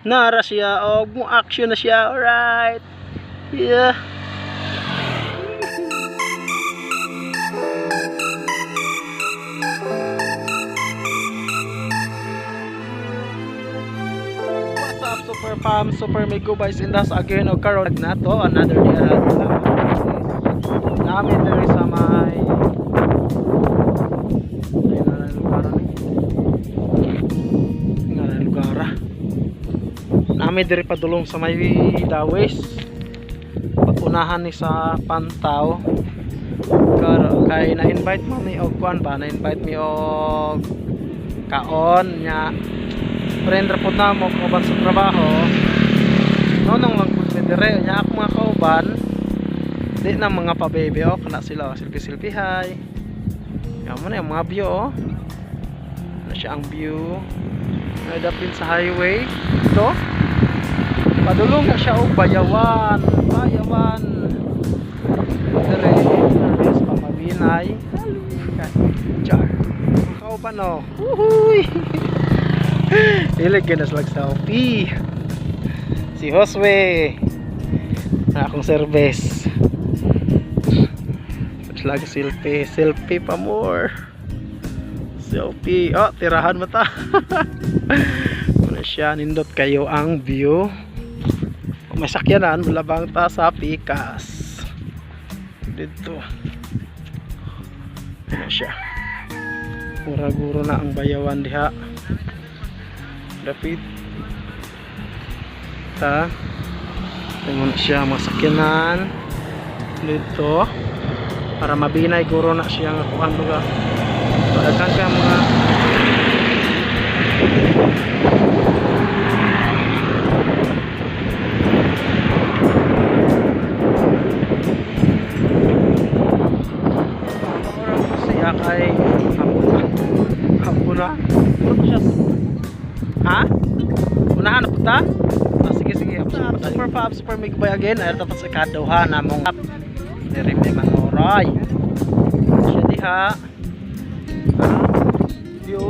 Nara siya og mo action na siya. Alright. Yeah. What's up, Super Fam, Super Migo Boys in the again og karon na to another day namin diri sa may ay na lugar ni nga na lugar ah. Namin diri padulong sa may Dawis, unahan ni sa Pantaw. Kay na-invite mo mi og kuan ba, na-invite mi og kaon nya friend ra pud namo kauban sa trabaho. Nonong lang pud mi dire nya ako mga kauban di na mga pabebe oh, kana sila oh, selfie selfie, hi. Yan mo na yung mga view oh. Ano siya ang view dapin sa highway ito, padulong na siya og Bayawan. Bayawan dire service pamabinay. Char, mga kauban oh, uhuy. Ilig na sila selfie. Si Josue na akong service. Slag selfie, selfie pa more. Selfie. Oh, tirahan mo ta. Muna siya, nindot kayo ang view. Kung may sakyanan, malabang ta sa pikas. Dito. Ano siya. Mura-guro na ang Bayawan diha. Dapit. Ta. Ito siya, mga sakyanan. Dito. Para mabinay guro na siya nga kuan lugar. So, daghan kay mga siya kay hapon na. Hapon na. Ano siya? Ha? Unahan na punta? Ah, sige, sige. Super Fab, Super Mig Boy again. Ay, dapat sa kaduha na mong diri may mangoray. Siya diha. Ah, view.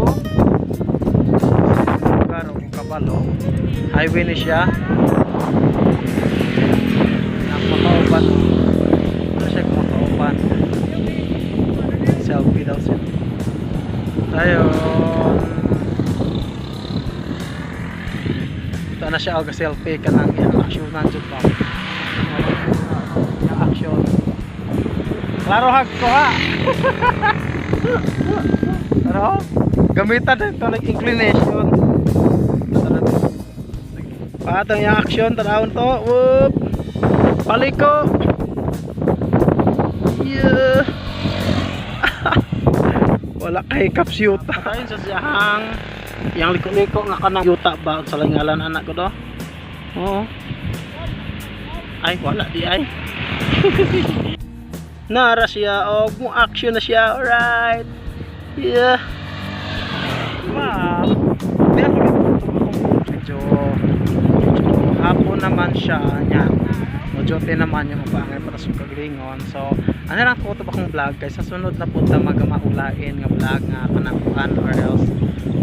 Lugar og kabalo. Highway ni siya. Napakauban. Ano siya kumakauban? Selfie daw siya. Tayo. Ito na siya og selfie kanang iyang action nandiyan pa. Iyang action. Klaro hag ko ha. Pero gamitan na ito ng inclination. Patang yung action, tanawon to. Whoop. Paliko. Yeah. Wala kay kapsyuta. Patayin sa siyahang yang liko-liko nga kanang yuta ba sa langalan anak ko do. Oo. Ay, wala di ay. Nara siya og mo action na siya. Alright. Yeah. Ma'am, di ako medyo medyo hapon naman siya nya. Mojote naman yung mapaangay para sa kaglingon. So, ano lang ko to ba kong vlog kay sa sunod na punta magamaulain nga vlog nga kanang kuan or else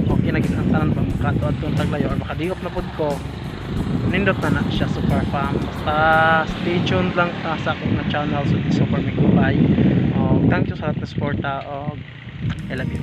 okay na gid ang tanan ba makatuad tong taglayo or makadiop na pud ko, nindot na na siya, Super Fam. Basta stay tuned lang ta sa akong na channel, so di Super Mikubay. Oh, thank you sa lahat na suporta. Oh, I love you.